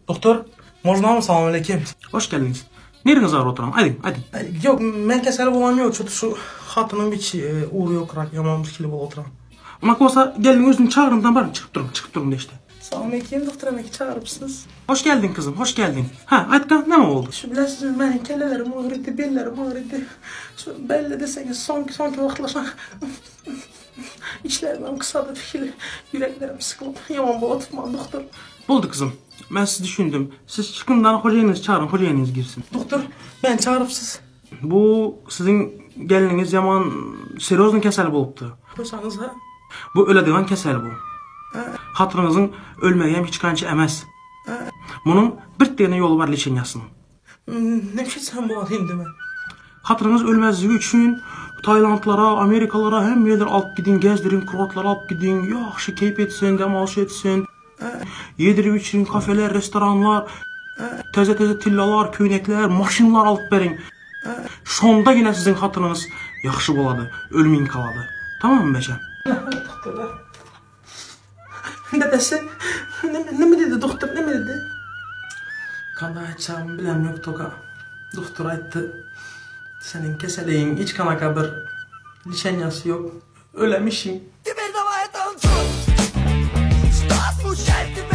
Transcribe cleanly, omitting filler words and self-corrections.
Doktor, można salam aleýkim. Hoş geldiňiz. Neriňiz agyryp oturan? Aýdyň, aýdyň. Ýok, men kesel bolam ýok, çüt şu hatynyň biçi ugry ýokrak, ýaman bir hili bolup oturan. Unak bolsa gelniň özüni çagyryndan baryň, çykyp duruň, çykyp duruň deşde. Salam aleýkim, doktor emeki çagyrypsyz. Hoş geldiň kyzym, hoş geldiň. Hä, aýtga, näme boldy? Şu bilesiňizmi, meniň kellelerim agyrydy, bellerim agyrydy. Şu belle deseňiz, soňky soňky wagtlar içlerim gysady bir hili, ýüreklerim sykylyp, ýaman bolup oturman doktor. Boldy kyzym. Men sizi düşündim. Siz çykyňdan hojaýynyňyzy çagyryň, hojaýynyňyz girsin. Doktor, meni çagyrypsyz. Bu siziň gelniňiz ýaman serýoznyý kesel bolupdy. Goýsaňyz-a. Bu öledigan kesel bu. Hatynyňyzyň ölmegi hem hiç kança emes. Munuň birtdigine ýoly bar leçenýasynyň. Näme etsem bolady indi men? Hatynyňyz ölmezligi üçin Tailandlara, Amerikalara hemme ýerlere alyp gidiň, gezdiriň, kurortlara alyp gidiň, ýagşy keýp etsin, dem alyş etsin. Ýedirip içiriň, kafeler, restoranlar, täze-täze tillalar, köýnekler, maşynlar alyp beriň. Şonda ýene siziň hatynyňyz ýagşy bolady, ölmün kalady. Tamammy bejem? Doktorlar. Dedesi, neme dedi doktor, neme dedi? Kanda aýtjagymy bilemok toka. Doktor aýtdy, seniň keseliň hiç kanaka bir liçenýasy ýok, ölemişiň. Teper daway tancu. Что смущает тебя?